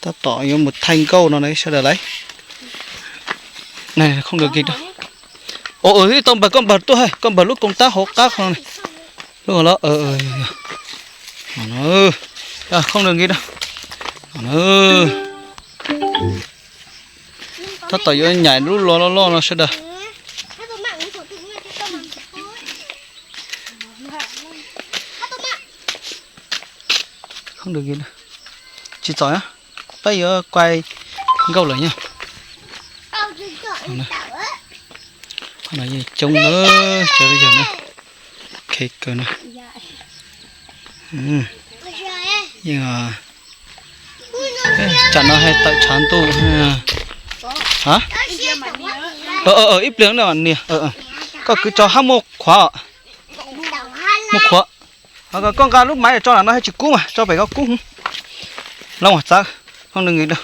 Tab tom yuav mus thaij nkauj no na sawv daws lauj. Khoom dawm kis rau. Ua, tau npawg, koj npawg tuaj, koj npawg lub koom tab hauv qab qhov no. Lub hauv los, khoom dawm kis rau. Tab tom yuav nyaim lub los loj loj no sawv daws. Tsis txom, peb yuav kuaj nkauj lawm nyob. Qhov no yeej coob na, cov yog na, khe kawg na. Yeej, tsam no hais tawm tshav ntuj. Ib pliag niam, koj kwv tso hab muaj khuav, muaj khuav. Koj nqa lub maiv tso lam no haj tsis kub mas tso pem ko kub. Loob mas txawb, khoom dawm kis rau.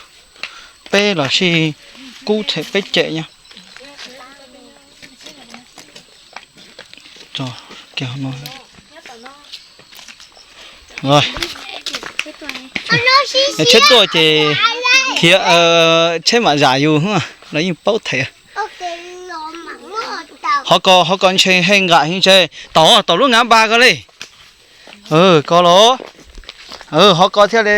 Peb los sij kub them peb cem nyob. Tsheb tuaj ces khiav, tsheb mam zam yus, lawv yeej paub them. Hov ko, hov ko ntshe he nqam heev ntshe tau, tau lub ngav npa ko li. Ko los, hov ko thiaj li,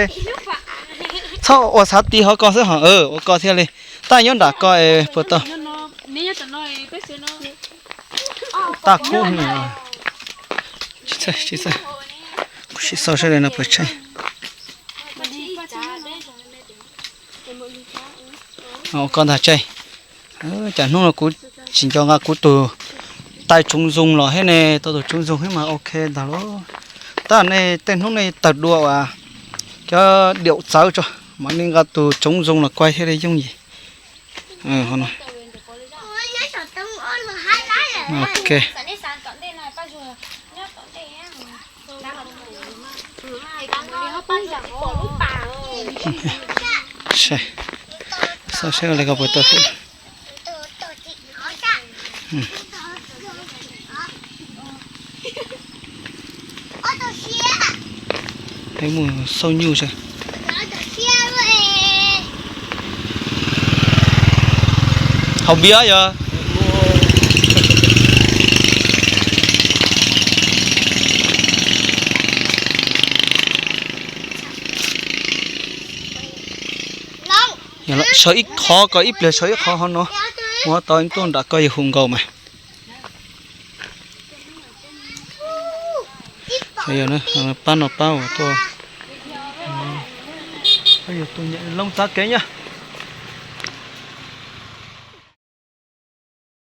txhob ua xav ti hov ko xwb hos, ua ko thiaj li. Tab nyob nram ko es puas tau? Tab kub, kuv sim xauj seb li no puas tsheej. Ua ko ntag tseg. Cas hnub no kuv tsis nco nqa kuv tus tais tsoov zoo los thiab ne, tau tus tsoov zoo thiab mas ok ntag lauj. Tab nej tej hnub nej tawg dua uas cov diaum txawv tso, mam li nqa tus tsoov zoo los kuaj thiaj li yooj yim. Ok. Xauj seb ua li ko puas tau. Peb mus xauj nyuj seb. Haus npias yog. Sau ib qho ko, ib pliag sau ib qho hov no. Ua tau tuaj nram ko yog hu nkaus mas. Pab no pab uas tuaj, yog tus nyam loob txav kev nyob.